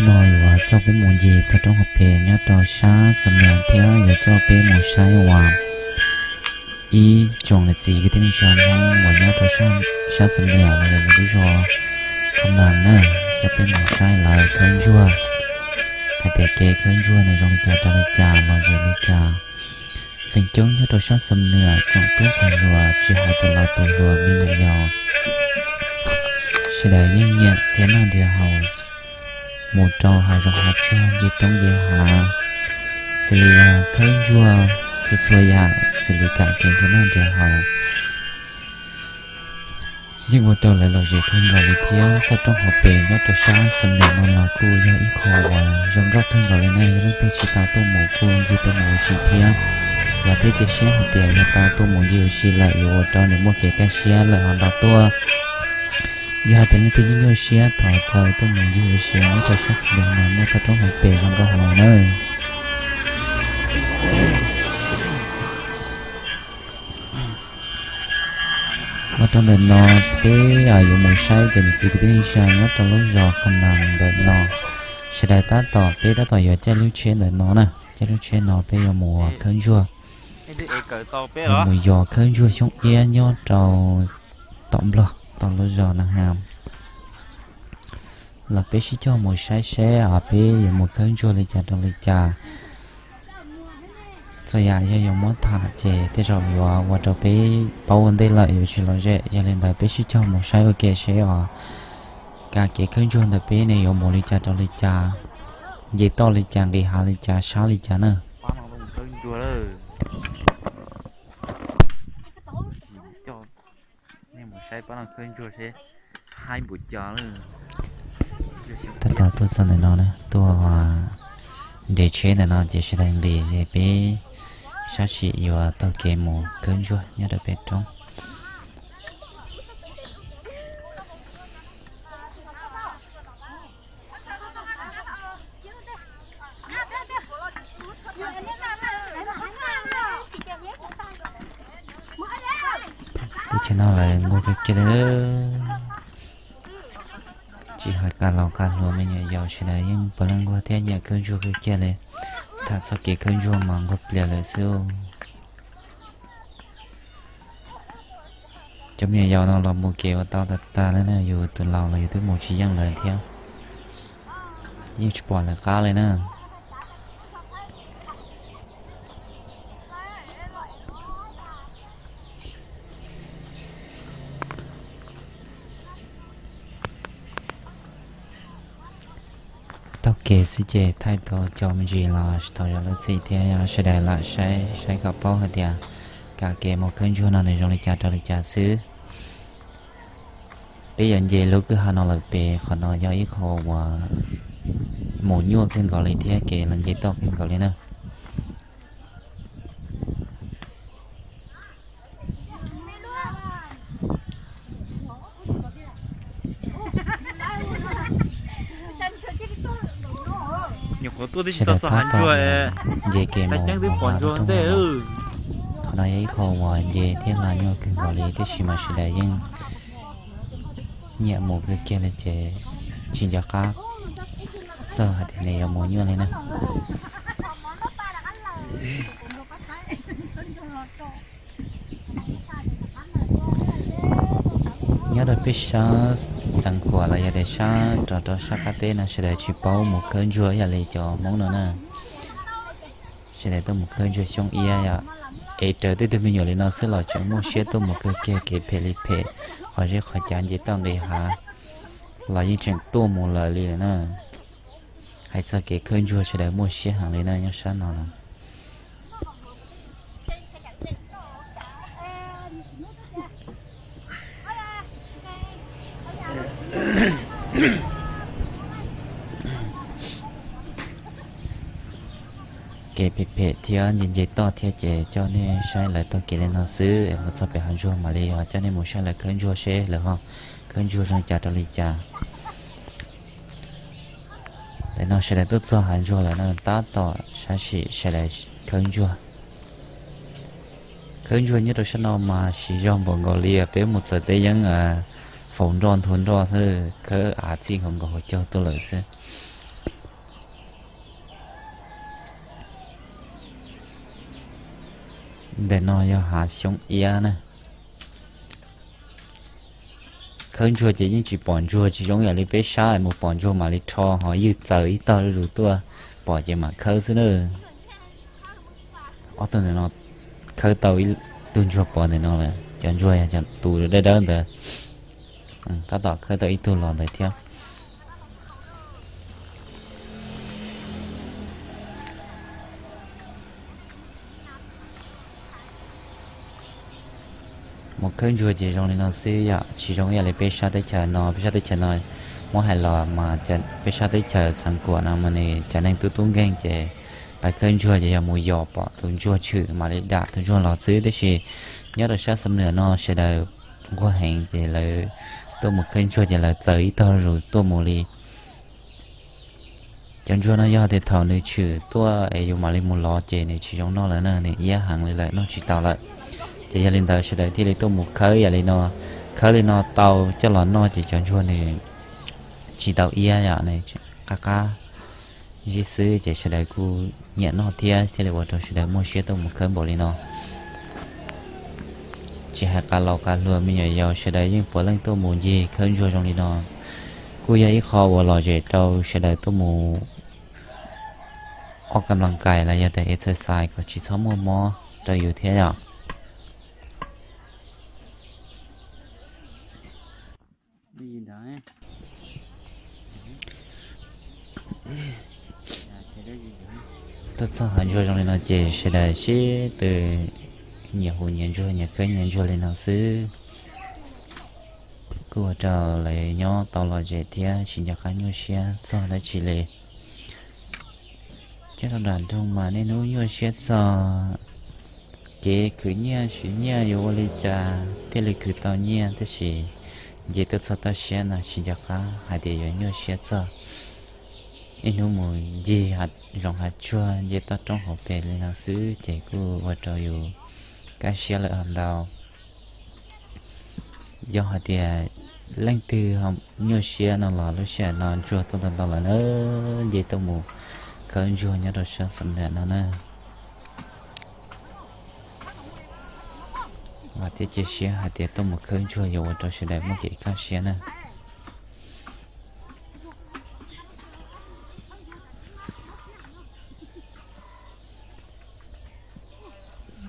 Yuav coj peb mus ncig toj roob hauv pes nyob rau sab Xam Nias thiab yuav coj peb mus saib uas ib tsoom niam txiv kwv tij neej tsa Hmoob uas nyob rau sab Xam Nias los yog lawv lub zos Kham Nas na, coj peb mus saib lawv khawb ntsuag, hais tias kev khawb ntsuag nws zoo li cas rau li cas los yog li cas. Feem coob nyob rau sab Xam Nias tsoom tub ntxhais hluas tsis hais tus laus tus hluas me nyuam yaus, sawv daws yeej nyiam kev noj nrhiav haus, mus rau hav zoov hav tsuag ncig roob ncig hav, xws li yog khawb ntsuag, txhua txhua yam xws li kam kev nrhiav noj nrhiav haus yeej ua rau lawv lom zem kawg nkaus li thiab. Toj roob hauv pes nyob rau sab Xam Nias no los kuj yog ib qho uas zoo nkauj kawg nkaus li na, yog leej twg tsis tau tuaj mus kuj ncig tuaj mus ua si thiab. Vam thiab cia siab hais tias yog tau tuaj mus ncig ua si lawm yuav ua rau nws muaj kev kaj siab lawm ho nrog tuaj. Yog hais tias leej twg nyuaj nyuaj siab thov caw tuaj mus ncig ua si nyob rau sab Xam Nias no muaj toj roob hauv pes zoo nkauj heev na. Ua rau ntawm no peb yuav mus saib cov niam txiv kwv tij neej tsa nyob rau lub zos Kham Nas ntawm no. Sawv daws tab tom, peb tab tom yuav caij lub tsheb ntawm no na, caij lub tsheb no peb yuav mus ua khawb ntsuag, yuav mus yos khawb ntsuag xyoob iab nyob rau tom Nplog tom lub zos Na Has. Los peb sib cog mus saib seb os peb yuav mus khawb ntsuag li cas rau li cas. Txhua yam yog yuav muab tham ces tej zaum yuav ua rau peb paub ua ntej lawm yuav tsis lom zem, yog li ntawd peb sib cog mus saib ua ke seb os, kev khawb ntsuag ntawm peb ne yuav mus li cas rau li cas, nce toj li cas, nqis hav li cas, sab li cas na. Tab tom tuaj txog ntawm no na, tuaj nres tsheb ntawm no ces sawv daws nqis ces peb sab sim yuav taug kev mus khawb ntsuag nyob rau pem roob. Teb chaws no lawv nquag kawg kiag li. Tsis hais qab laus qab hluas me nyuam yaus sawv daws yeej puav leej nquag thiab nyiam khawb ntsuag kawg kiag li. Tham txoj kev khawb ntsuag mas nquag plias lawm xwb. Cov me nyuam yaus no los mus kev ua tau tas tas li na, yus tus laus los yus twb mus tsis yeej lawv thiab. Yeej tsis pom lawv qab li na. Taug kev xwb ces thaij tau cov me ntsis los tsis tau zov lub txim thiab, yog sawv daws lam saib saib kom paub hais tias kev mus khawb ntsuag no nws zoo li cas rau li cas xwb. Peb yuav nce lub kwj ha no lawm pem qhov no yog ib qho uas mus nyuaj kawg nkaus li thiab kev los nce toj kawg nkaus li na. Sawv daws tab tom nce kev mus hauv hav lub roob no. Qhov no yog ib qho uas nce thiab hla nyuaj kawg nkaus li tiam sis mas sawv daws yeej nyiam mus kawg kiag li ces tsis nco qab txog hais tias nws yuav mus nyuaj li na. Nyob rau peb sab Xeev Khuam los yog tias sab rov rau sab qab teb no sawv daws tsis paub mus khawb ntsuag ib yam li cov Hmoob no na. Sawv daws tuaj mus khawb ntsuag xyoob iab yom, es raws tej tug me nyuam li no xwb los tseem muaj siab tuaj mus kawg kiag kev phem li phem, qhov zeb qhov cav nce toj nqis hav los yeej tseem tuaj mus lawm li lawm na. Hais txog kev khawb ntsuag sawv daws muaj siab heev li na nyob sab no los. Kev phem phem thiab nce nce toj thiab ces coj nej saib lawv taug kev li no xwb es mus txog pem hav ntsuag mam li ho coj nej mus saib lawv khawb ntsuag seb lawv ho khawb ntsuag zoo li cas rau li cas. Tam no sawv daws tuaj txog hav ntsuag lawm no tab tom sab sim sawv daws khawb ntsuag. Khawb ntsuag nyob rau sab no mas siv zog npaum nkaus li peb mus txawm teb yeeb faus nroj nthua nroj xwb, khawb av txij nkaus nkaus hauv caug tuaj lawm xwb. Ntawm no yog hav xyoob iab na. Khawb ntsuag ces yeej tsis pom ntsuag, tsis zoo yam li peb sab mus pom ntsuag mam li rho ho ywj txaws ib tog zuj zus tuaj pom ces mam khawb xwb na. Ob tug ntawm no khawb tau ib tug ntsuag pov ntawm no lawm, cov ntsuag yog cov tus dawb dawb ntawd, tab tom khawb tau ib tug los ntawd thiab. Mus khawb ntsuag ces zoo li no xwb yom, tsis zoo ib yam li peb sab teb chaws no. Peb sab teb chaws no muab hais los mas peb sab teb chaws Xeev Khuam no mas nws cov neeg tub tub nkeeg ces pais khawb ntsuag ces yog mus yos pom tus ntsuag tshwm mam li dam tus ntsuag los xwb, tiam sis nyob rau sab Xam Nuam no sawv daws nquag heev ces lawv tuaj mus khawb ntsuag ces lawv txaws ib tog zus tuaj mus li. Cov ntsuag no yog tias thaum nws tshwm tuaj es yus mam li mus lov ces nws tsis zoo noj lawm na, nws iab heev li lawm, noj tsis tau lawm. Ces yog li ntawd sawv daws thiaj li tuaj mus khawb yam li no, khawb li no tau coj los noj ces cov ntsuag nws tsis tau iab yom, nws qab qab zib xwb ces sawv daws kuj nyiam noj thiab, thiaj li ua rau sawv daws muaj siab tuaj mus khawb npaum li no. Tsis hais qas laus qas hluas me nyuam yaus sawv daws yeej puav leej tuaj mus ncig khawb ntsuag zoo li no, kuj yog ib qho uas lom zem rau sawv daws tuaj mus ua kam las kais los yog tias exercise kom tsis txhob muaj mob rau yus thiab yom. Tuaj txog hav ntsuag zoo li no ces sawv daws sib tw nyias hu nyias ntsuag, nyias khawb nyias ntsuag li no xwb. Kuj ua rau lawv nyob tau lom zem thiab tsis nco qab nyuaj siab txog dab tsi li. Coj rau nram nroog mas niaj hnub nyuaj siab txog kev khwv nyiaj siv nyiaj yuav ua li cas thiaj li khwv tau nyiaj, tab sis nce tuaj txog toj siab no tsis nco qab hais tias yuav nyuaj siab txog. Niaj hnub mus ncig hav zoov hav tsuag nce toj roob hauv pes li no xwb ces kuj ua rau yus kaj siab lawm hov ntau. Yog hais tias leej twg nyuaj siab no los lub sij hawm no ntsuag tuaj ntau ntau lawm na, nce tuaj mus khawb ntsuag nyob rau sab Xam Nuam no na. Vam thiab cia siab hais tias tuaj mus khawb ntsuag yuav ua rau sawv daws muaj kev kaj siab na.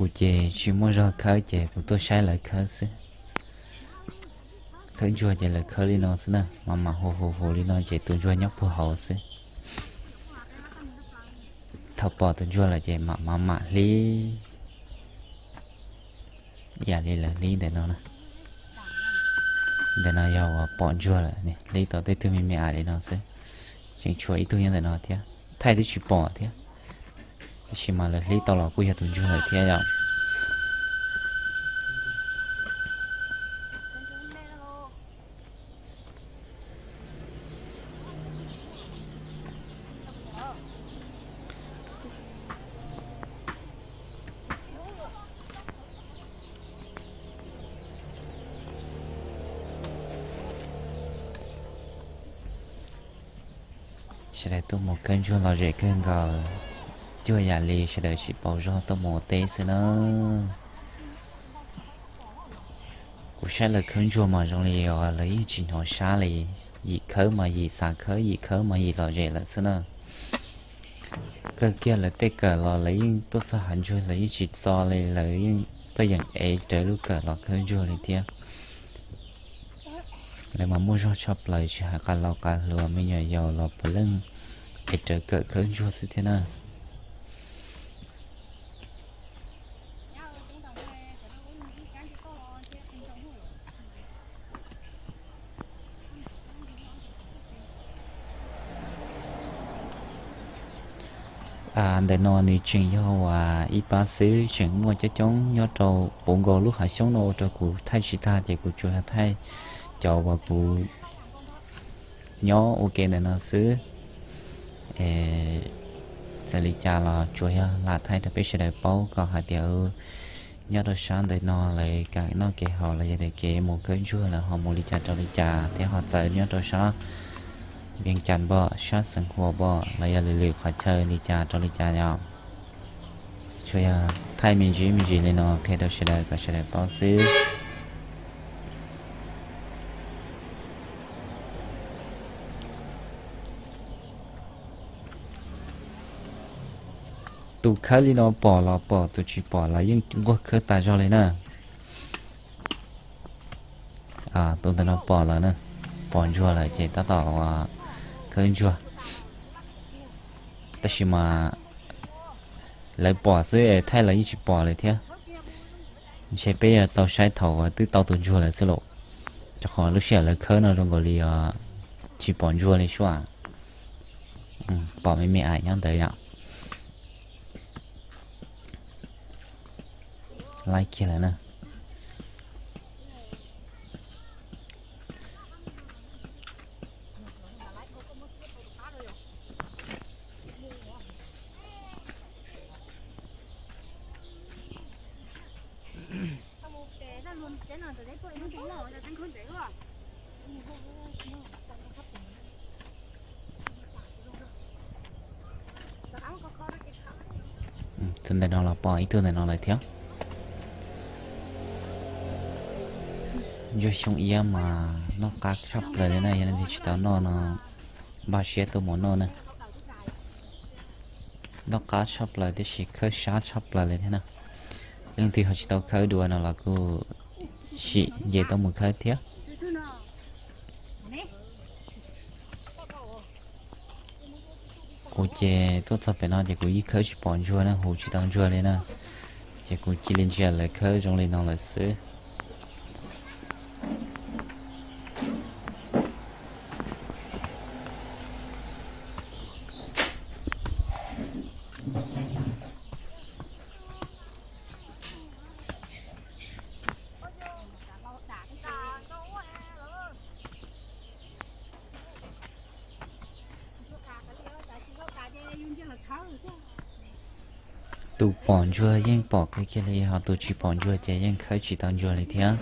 Kuv ces tsis muaj zog khawb ces kuv tuaj saib lawv khawb xwb. Khawb ntsuag ces lawv khawb li no xwb na, mam mam hu hu hu li no ces tus ntsuag nyob puag hauv xwb. Thaum pom tus ntsuag lawm ces mam mam mam hlib yam li lawv hlib ntawm no na. Ntawm no yog uas pom ntsuag lawm, hlib tau tej tug me me ais li no xwb. Tseem tshuav ib tug nyob ntawm no thiab, thaij twb tsis pom thiab. Tab sis mas lawv hlib tau los kuj yog tus ntsuag lawm thiab yom. Sawv daws tuaj mus khawb ntsuag lom zem kawg nkaus, cuag yam li sawv daws sib pauv zog tuaj mus ua teb xwb na. Kuv saib lawv khawb ntsuag mas zoo li lawv yeej tsis hnov sab li, yim khawb mas yim xav khawb, yim khawb mas yim lom zem lawm xwb na. Kawg kiag lawv tej kawm los lawv yeej tuaj txog hav ntsuag lawv yeej tsis txo li, lawv yeej tuaj yeem ev rawv lub kawm los khawb ntsuag li thiab. Lawv mas muaj zog tshaj plaws, tsis hais qas laus qas hluas me nyuam yaus los puav leej ev rawv kawm khawb ntsuag xwb thiab na. Ntawm no nws tseem yog uas ib pab xwb, tseem muaj coob coob nyob rau puv nkaus lub hav xyoob no ua rau kuv thaij tsis tag ces kuv tsuas yog thaij cov uas kuv nyob ua ke ntawm no xwb. Txawm li cas los tsuas yog lam thaij rau peb sawv daws paub kom hais tias nyob rau sab ntawm no lawv kev noj kev haus los yog tias kev mus khawb ntsuag lawv ho mus li cas rau li cas thiab ho txawv nyob rau sab Vias Cas npom, sab Xeev Khuam npom los yog lwm lwm qhov chaw li cas rau li cas yom. Tsuas yog thaij me ntsis me ntsis li no qhia rau sawv daws kom sawv daws paub xwb. Tus khawb li no pom los pom, tus tsis pom los yeej nquag khawb tas zog li na. Tus ntawm no pom lawm na, pom ntsuag lawm ces tab tom khawb ntsuag. Tab sis mas lawv pom xwb es thaij los yeej tsis pom li thiab. Ntshe peb yuav tau saib thaum twb tau tus ntsuag lawm xwb lauj, rau qhov lub sij hawm lawv khawb no zoo nkaus li tsis pom ntsuag li sua. Pom me me ais nyob ntawd yom. Laib kiag lawm na. Tus ntawm no los pom ib tug ntawm no lawm thiab. Ntsuag xyoo iab mas noj qab tshaj plaws li na, yog leej twg tsis tau noj no npaj siab tuaj mus noj na. Noj qab tshaj plaws tiam sis khawb sab tshaj plaws li thiab na. Leej twg ho tsis tau khawb dua no los kuj sim nce tuaj mus khawb thiab. Kuv ces tuaj txog pem no ces kuv yeej khawb tsis pom ntsuag na, hu tsis tau ntsuag li na. Ces kuv cia li ntsia lawv khawb zoo li no lawm xwb. Tus pom ntsuag yeej pom kawg kiag li, ho tus tsis pom ntsuag ces yeej khawb tsis tau ntsuag li thiab.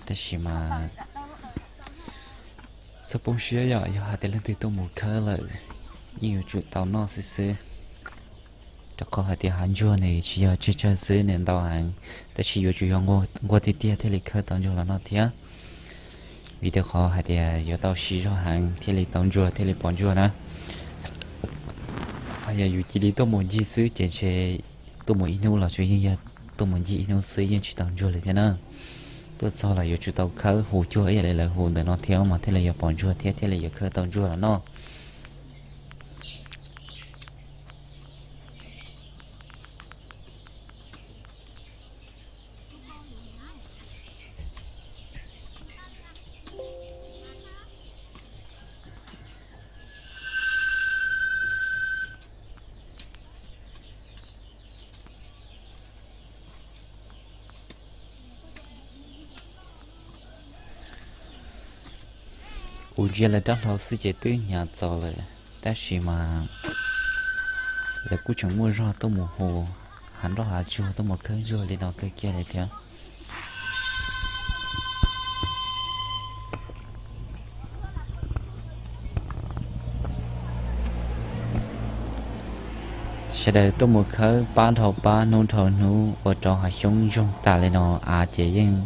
Tab sis mas txhob poob siab yom, yog hais tias leej twg tuaj mus khawb lawm yeej yuav tsum tau noj xwb xwb. Rau qhov hais tias hav ntsuag nws tsis yog tsawg tsawg xwb, nws ntau heev, tab sis yuav tsum yog nquag tiag tiag thiaj li khawb tau ntsuag los noj thiab. Vim rau qhov hais tias yuav tau siv zog heev thiaj li tau ntsuag thiaj li pom ntsuag na. Yog yus cia li tuaj mus ncig xwb ces ntshe tuaj mus ib hnub los tsuas yeej yog tuaj mus ncig ib hnub xwb yeej tsis tau ntsuag li thiab na. Tuaj txog los yuav tsum tau khawb hu cuag ib yam li lawv hu ntawm no thiab mas thiaj li yuav pom ntsuag thiab thiaj li yuav khawb tau ntsuag los noj. Kuv ntsia lawv rab hlau xwb ces twb hnyav txaus lawm, tab sis mas lawv kuj tseem muaj zog tuaj mus hu hav nroj hav tsuag tuaj mus khawb ntsuag li no kawg kiag li thiab. Sawv daws tuaj mus khawb pab dhau pab hnub dhau hnub ua rau hav xyoob ntsoog tas li no, av ces yeej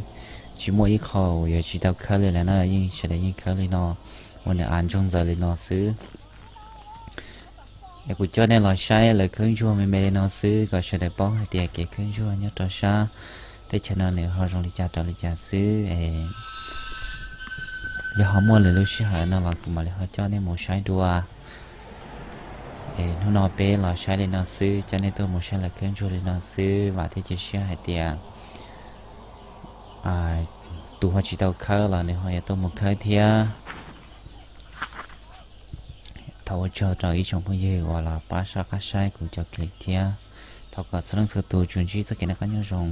tsis muaj ib qho uas yuav tsis tau khawb li lawm na, yeej sawv daws yeej khawb li no ua nws av ntsoog ntxaws li no xwb. Es kuv coj nej los saib lawv khawb ntsuag me me li no xwb kom sawv daws paub hais tias kev khawb ntsuag nyob rau sab teb chaws no nws ho zoo li cas rau li cas xwb. Yog ho muaj lwm lub sij hawm no los kuv mam li ho coj nej mus saib dua. Es hnub no peb los saib li no xwb, coj nej tuaj mus saib lawv khawb ntsuag li no xwb, vam thiab cia siab hais tias tus ho tsis tau khawb los nws ho yuav tuaj mus khawb thiab. Thov ua tsaug rau ib tsoom phooj ywg uas los pab soj qab saib kuv cov clip thiab. Thov kom txhua leej txhua tus tsuas ntsib txoj kev noj qab nyob zoo,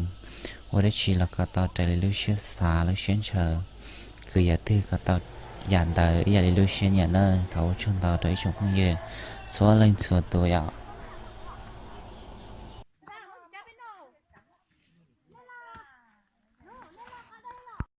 ua dab tsi los kom tau raws li lub siab xav lub siab ntshaw, khwv yam twg kom tau yam ntawd ib yam li lub siab nyiam na. Thov ua tsaug ntau rau ib tsoom phooj ywg txhua leej txhua tus yom.